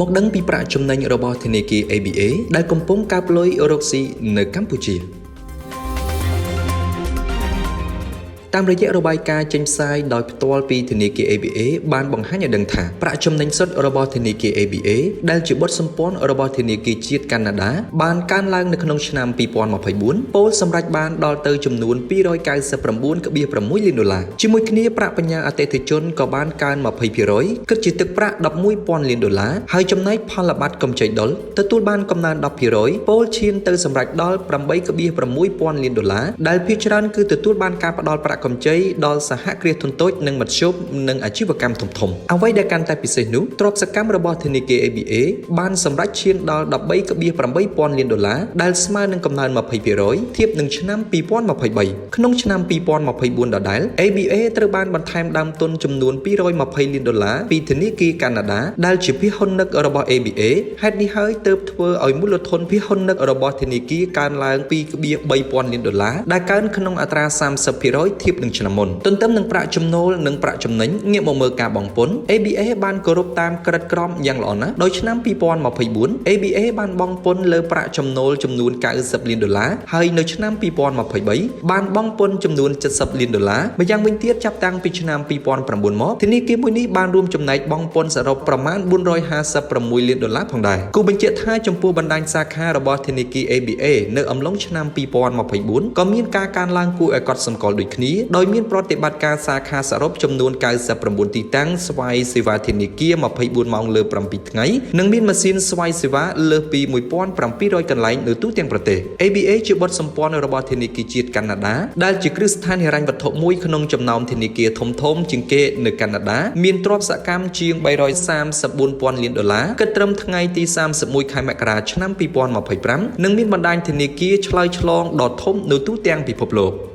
មកដឹងពីប្រាក់ចំណេញរបស់ធនាគារ ABA ដែលកំពុងកើបលុយរកស៊ីនៅកម្ពុជាតាមរយៈរបាយការណ៍ចេញផ្សាយដោយផ្ទាល់ពីធនាគារ ABA បានបង្ហាញឲ្យដឹងថាប្រាក់ចំណេញសុទ្ធរបស់ធនាគារ ABA ដែលជាបុតសម្ព័ន្ធរបស់ធនាគារជាតិកាណាដាបានកើនឡើងនៅក្នុងឆ្នាំ2024ពោលសម្រេចបានដល់ទៅចំនួន299.6លានដុល្លារជាមួយគ្នាប្រាក់បញ្ញើអតិថិជនក៏បានកើន20%គិតជាទឹកប្រាក់11,000លានដុល្លារហើយចំណែកផលប័ត្រកម្ចីដុលទទួលបានកំណើន10%ពោលឈានទៅសម្រេចដល់8.6ពាន់លានដុល្លារដែលភាគច្រើនគឺទទួលបានការផ្ដល់ប្រាក់កម្ចីដល់សហគ្រាសធុនតូចនិងមធ្យមនិងអាជីវកម្មធំៗអ្វីដែលកាន់តែពិសេសនោះទ្រព្យសកម្មរបស់ធនាគារ ABA បានសម្រេចឈានដល់13.8ពាន់លានដុល្លារដែលស្មើនឹងកំណើន20%ធៀបនឹងឆ្នាំ2023ក្នុងឆ្នាំ2024ដដែល ABA ត្រូវបានបន្ថែមដើមទុនចំនួន220លានដុល្លារពីធនាគារកាណាដាដែលជាភាគហ៊ុននឹករបស់ ABA ហេតុនេះហើយទើបធ្វើឲ្យមូលធនភាគហ៊ុននឹករបស់ធនាគារកើនឡើង2.3ពាន់លានដុល្លារដែលកើនក្នុងអត្រា30%ធៀបនឹងឆ្នាំមុនទន្ទឹមនឹងប្រាក់ចំណូលនិងប្រាក់ចំណេញងាកមកមើលការបង់ពន្ធ ABA បានគោរពតាមក្រិតក្រមយ៉ាងល្អណាស់ដោយឆ្នាំ2024 ABA បានបង់ពន្ធលើប្រាក់ចំណូលចំនួន90លានដុល្លារហើយនៅឆ្នាំ2023បានបង់ពន្ធចំនួន70លានដុល្លារម្យ៉ាងវិញទៀតចាប់តាំងពីឆ្នាំ2009មកធនាគារមួយនេះបានរួមចំណែកបង់ពន្ធសរុបប្រមាណ456លានដុល្លារផងដែរគូបញ្ជាក់ថាចំពោះបណ្ដាញសាខារបស់ធនាគារ ABA នៅអំឡុងឆ្នាំ2024ក៏មានការកើនឡើងគួរឲ្យកត់សម្គាល់ដូចគ្នាដោយមានប្រតិបត្តិការសាខាសរុបចំនួន99ទីតាំងស្វ័យសេវាធនាគារ24ម៉ោងលើ7ថ្ងៃនិងមានម៉ាស៊ីនស្វ័យសេវាលើសពី1700កន្លែងនៅទូទាំងប្រទេស ABA ជាបុតសម្ព័ន្ធរបស់ធនាគារជាតិកាណាដាដែលជាគ្រឹះស្ថានហិរញ្ញវត្ថុមួយក្នុងចំណោមធនាគារធំៗជាងគេនៅកាណាដាមានទ្រព្យសកម្មជាង334,000លានដុល្លារគិតត្រឹមថ្ងៃទី31ខែមករាឆ្នាំ2025និងមានបណ្ដាញធនាគារឆ្លើយឆ្លងដ៏ធំនៅទូទាំងពិភពលោក។